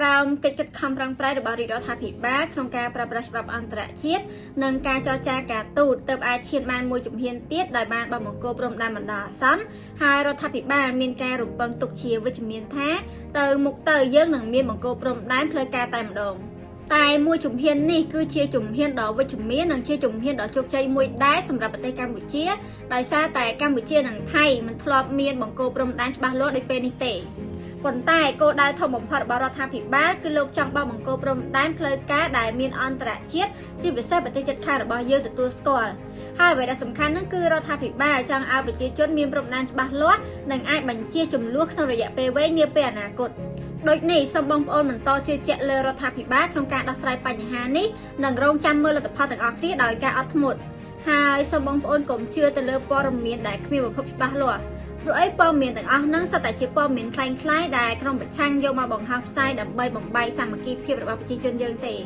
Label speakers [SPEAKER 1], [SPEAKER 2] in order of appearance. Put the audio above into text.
[SPEAKER 1] ក្រោមកិច្ចខិតខំប្រឹងប្រែងរបស់រាជរដ្ឋាភិបាលក្នុងការប្រើប្រាស់ច្បាប់អន្តរជាតិនិងការចរចាការទូតទើបអាចឈានបានមួយជំហានទៀតដោយបានបោះបង្គោលព្រំដែនបណ្ដោះអាសន្នហើយរដ្ឋាភិបាលមានការរំពឹងទុកជាវិជ្ជមានថាទៅមុខទៅយើងនឹងមានបង្គោលព្រំដែនផ្លូវការតែម្ដងតែមួយជំហាននេះគឺជាជំហានដ៏វិជ្ជមាននិងជាជំហានដ៏ជោគជ័យមួយដែរសម្រាប់ប្រទេសកម្ពុជាដោយសារតែកម្ពុជានិងថៃមិនធ្លាប់មានបង្គោលព្រំដែនច្បាស់លាស់ដូចពេលនេះទេប៉ុន្តែគោលដៅធំបំផុតរបស់រដ្ឋាភិបាលគឺលោកចង់បោះបង្គោលព្រំដែនផ្លូវការដែលមានអន្តរជាតិជាពិសេសប្រទេសជិតខាងរបស់យើងទទួលស្គាល់ហើយអ្វីដែលសំខាន់នោះគឺរដ្ឋាភិបាលចង់ឲ្យប្រជាជនមានព្រំដែនច្បាស់លាស់និងអាចបញ្ជាចំនួនក្នុងរយៈពេលវែងនាពេលអនាគតដូចនេះសូមបងប្អូនបន្តជឿជាក់លើរដ្ឋាភិបាលក្នុងការដោះស្រាយបញ្ហានេះនិងរងចាំមើលលទ្ធផលទាំងអស់គ្នាដោយការអត់ធ្មត់ហើយសូមបងប្អូនកុំជឿទៅលើព័ត៌មានដែលគ្មានប្រភពច្បាស់លាស់ព្រោះអីព័ត៌មានទាំងអស់ហ្នឹងសុទ្ធតែជាព័ត៌មានក្លែងក្លាយដែលក្រុមប្រឆាំងយកមកបង្ហោះផ្សាយដើម្បីបំបែកសាមគ្គីភាពរបស់ប្រជាជនយើងទេ។